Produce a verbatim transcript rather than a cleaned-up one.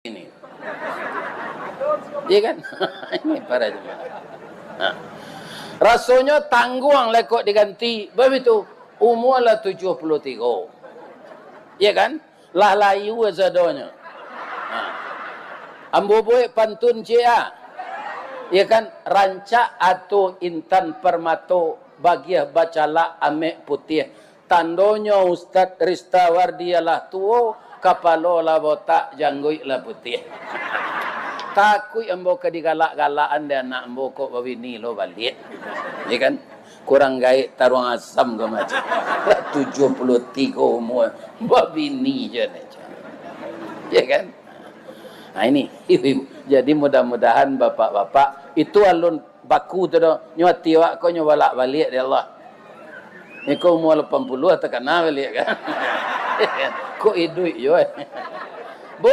ini. Iya kan? Ini para jemaah. Nah. Rasonyo tangguang lekok diganti. Babitu, umua lah tujuah puluah tigo. Iya kan? Lah layu sadonyo. Nah. Ambo buek pantun ciek ah. Iya kan? Rancak ato intan parmato, bagiah bacalak amek putiah. Tandonyo Ustad Ristawardi lah tuo, kapalo lah botak, jangguik lah putiah. Takuik ambo ka digalak-galakan dek anak ambo kok babini lo baliak. Iya kan? Kurang gaek taruang asam ko macam. Lah tujuah puluah tigo umua, babini je ni. Iya kan? Nah, ini. Jadi mudah-mudahan bapak-bapak, itu alun baku tu doh. Nyo ati awak ko nyo balak baliak dek Allah. Iko umua lapan puluah takana baliak kan. Kok iduik yo, eh. Bu,